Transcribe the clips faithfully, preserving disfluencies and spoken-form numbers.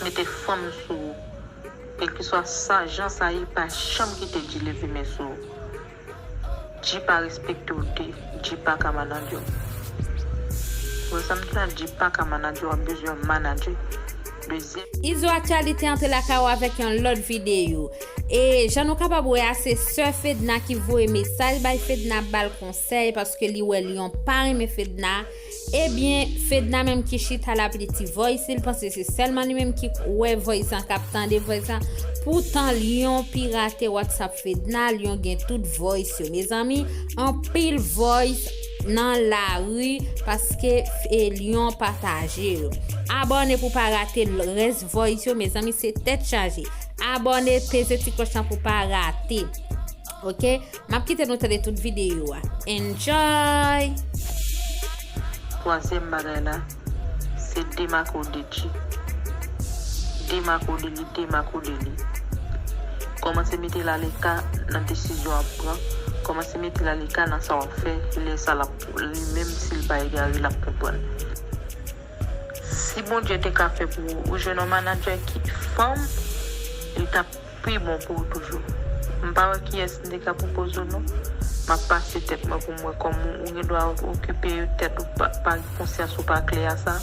mete fanm sou ou. Kèlkeswa sa, jan sa ye, pa janm kite Dji leve men sou ou. Dji pa respekte w, Dji pa ka manadjè w. Wè sa m di la, Dji pa ka manadjè w, w ap bezwen yon manadjè. Dezyèm. Izo Aktyalite antre lakay ou avèk yon lòt videyo. E jan nou kapab wè a, se sè Fedna ki voye mesaj bay Fedna, ap ba l konsèy, paske li wè Lion pa renmen Fedna. Ebyen, Fedna menm ki chita l ap li ti voice li, l panse se sèlman li menm ki wè voice lan, k ap tande voice lan. Poutan, Lion pirate WhatsApp Fedna, Lion gen tout voice yo. Mezanmi, anpil voice nan lari paske, e, Lion pataje yo. Abòne pou pa rate l-, rès voice yo, mezanmi, se tèt chaje. Abòne, peze ti klòch lan pou pa rate. Oke? M ap kite nou tande tout videyo a. Enjoy! Twazyèm bagay la, se demakode Dji. Demakode li, demakode li. Kòmanse mete l aleka nan desizyon w ap pran. Kòmanse mete l aleka nan sa w ap fè. Lè sa l ap, li menm si l pa egare, l ap konprann. Si Bondye te ka fè pou ou, ou jwenn yon manadjè ki fanm, li t ap pi bon pou ou toujou. M pa wè kiyès m te ka pwopoze w non. M ap pase tèt mwen pou m wè kòman ou, ou gen dwa okipe tèt ou pa, pa konsyans ou pa klè a sa.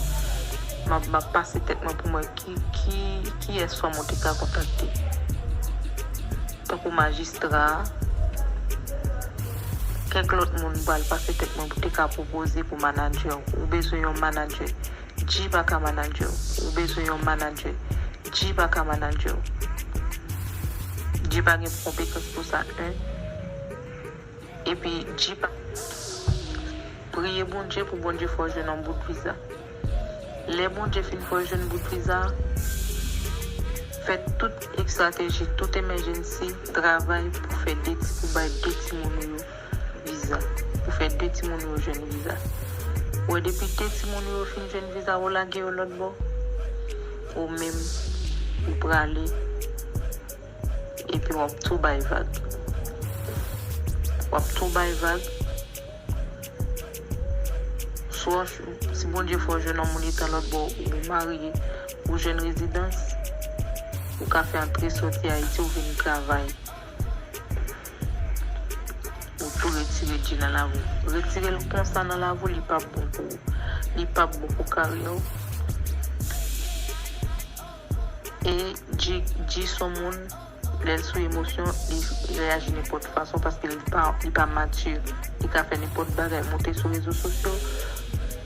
M ap, m ap pase tèt mwen pou m wè ki, ki, kiyès fanm ou te ka kontakte. Tankou majistra, kèk lòt moun m pral pase tèt mwen pou te ka pwopoze pou manadjè w. Ou bezwen yon manadjè. Dji pa ka manadjè w. Ou bezwen yon manadjè. Dji pa ka manadjè w. Dji pa gen konpetans pou sa, en. Epi, Dji pa. Priye Bondye pou Bondye fè w jwenn yon bout viza. Lè Bondye fin fè w jwenn bout viza, fè tout estrateji, tout emergency, travay pou fè de ti, pou bay de timoun ou yo viza. Pou fè de timoun yo jwenn viza. Ou wè, depi de timoun yo fin jwenn viza, ou lage yo lòt bò, ou menm, ou prale, epi w ap tou bay vag. W ap tou bay vag. Swa, si Bondye fè w jwenn yon moun etan lòt bò, ou marye, ou jwenn rezidans, ou ka fè antre sòti Ayiti, ou vin travay. Ou tou retire Dji nan lavi w. Retire l konsa nan lavi w, li p ap bon pou ou. Li p ap bon pou karyè w. E Dji, Dji se yon moun, lè l sou emosyon, li reyaji nenpòt fason paske li pa, li pa mati. Li ka fè nenpòt bagay, monte sou rezo sosyo,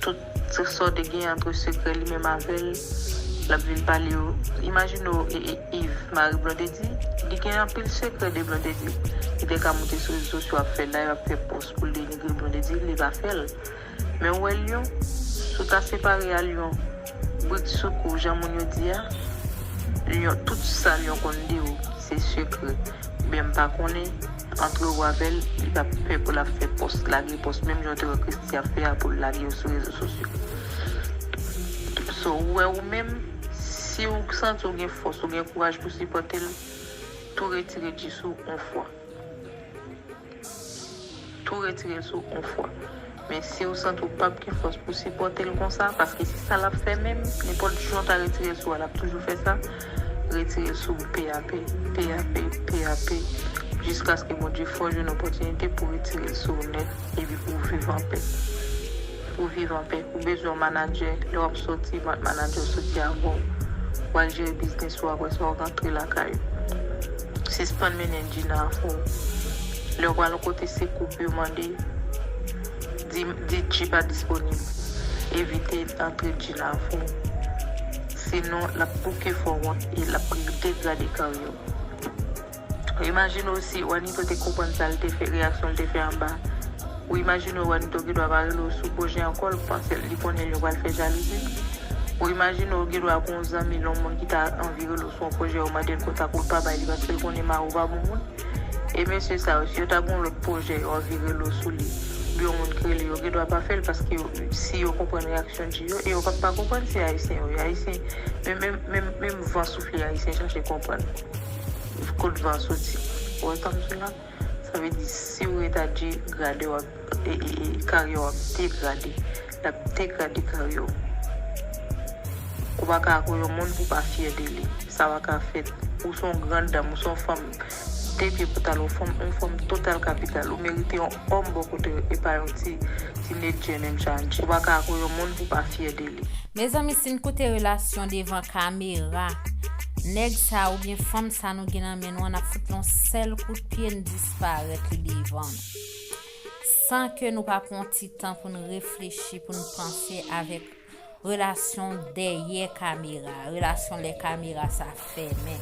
tout sa w te gen antre sekrè li menm avè l, l ap vin pale yo. Imajine w, e, e, Yves, mari Blondedy, li gen anpil sekrè de Blondedy. Li te ka monte sou rezo sosyo ap fè live, ap fè pòs pou l denigre Blondedy, li pa fè l. Men w wè Lion, si w ta separe a Lion, bridsoukou, jan moun yo di a, Lion, tout sa Lion konn de ou, ki se sekrè, oubyen m pa konnen, antre ou avè l, li p ap pè pou l ap fè pòs, lage pòs, menm jan w te wè Christie ap fè a pou l lage yo sou rezo sosyo. So, ou wè ou menm, si w santi w gen fòs, ou gen kouraj pou sipòte l, tou retire Dji sou yon fwa. Tou retire l sou yon fwa. Men si w santi w p ap gen fòs pou sipòte l konsa, paske se sa l ap fè menm, nenpòt jan w ta retire l sou a, l ap toujou fè sa, retire l sou ou pe a pe, pe a pe, pe a pe, jiskaske Bondye fè w jwenn opòtinite pou retire l sou ou nèt, epi pou w viv anpè. Pou w viv anpè, ou bezwen yon manadjè, lè w ap sòti, manadjè w sòti avè w, w al jere biznis ou, apre sa w rantre lakay ou. Sispann mennen Dji nan afè w. Lè w pral yon kote, se koup yo mande, di, di Dji pa disponib. Evite antre Dji nan afè w. Sinon, l ap bouke fè w wont e l ap degrade karyè w. Ou imajine w si Wanito te konprann sa l te fè, reyaksyon l te fè anba. Ou imajine w Wanito gendwa pa rele w sou pwojè ankò, l panse li konnen li pral fè jalouzi. Ou imajine w gendwa gon zanmi l, yon moun ki ta anvi rele w sou yon pwojè, ou mande l kontak ou, l pa bay li paske l konnen mari w pa bon moun. E mesye sa yo, si yo ta gon lòt pwojè, yo anvi rele w sou li, oubyen yon moun ki rele yo, gendwa pa fè l paske yo, si yo konprann reyaksyon Dji yo, e yo p ap pa konprann se Ayisyen yo ye. Ayisyen, menm, menm, menm, menm van soufle, Ayisyen chache konprann. Kot van soti? Ou wè sa m di la? Sa vle di, si w ret a Dji, grade w ap, e, e, e, karyè w ap degrade. L ap degrade karyè w. Ou p Ou pa ka akoz yon moun pou pa fyè de li. Sa pa ka fèt. Ou se yon gran dam, ou se yon fanm de pye pou talè, yon fanm, yon fanm total kapital. Ou merite yon òm bò kote w, e pa yon ti, ti nedjè menm jan. Ou pa ka akoz yon moun pou pa fyè de li. Mezanmi, si n koute relasyon devan kamera, nèg sa oubyen fanm sa nou gen nan men nou an, n ap fout l yon sèl kout pye, n disparèt li devan nou. San ke nou pa pran yon ti tan pou n reflechi, pou n panse avèk relasyon dèyè kamera, relasyon lè kamera sa fèmen,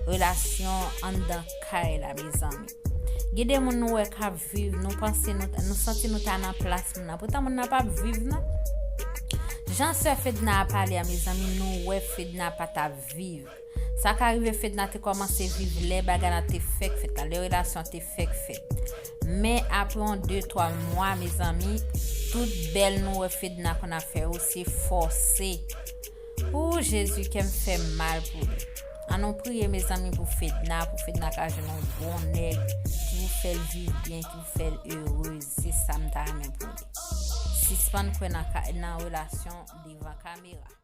relasyon anndan kay la, mezanmi. Gen de moun nou wè k ap viv, nou panse nou, nou santi nou ta nan plas moun nan. Poutan moun nan p ap viv non. Jan sè Fedna a pale a, mezanmi, nou wè Fedna pa t ap viv. Sa ka rive Fedna te kòmanse viv lè bagay la te fèk fèt la, lè relasyon te fèk fèt. Men apre yon de twa mwa, mezanmi, tout bèl nou wè Fedna konn ap fè yo se fòse. Ou Jezi, kè m fè mal pou li. Ann nou priye, mezanmi, pou Fedna, pou Fedna ka jwenn yon bon nèg ki pou fè l viv byen, ki pou fè l erez. Se sa m ta renmen pou li. Sispann kwè nan, nan relasyon devan kamera.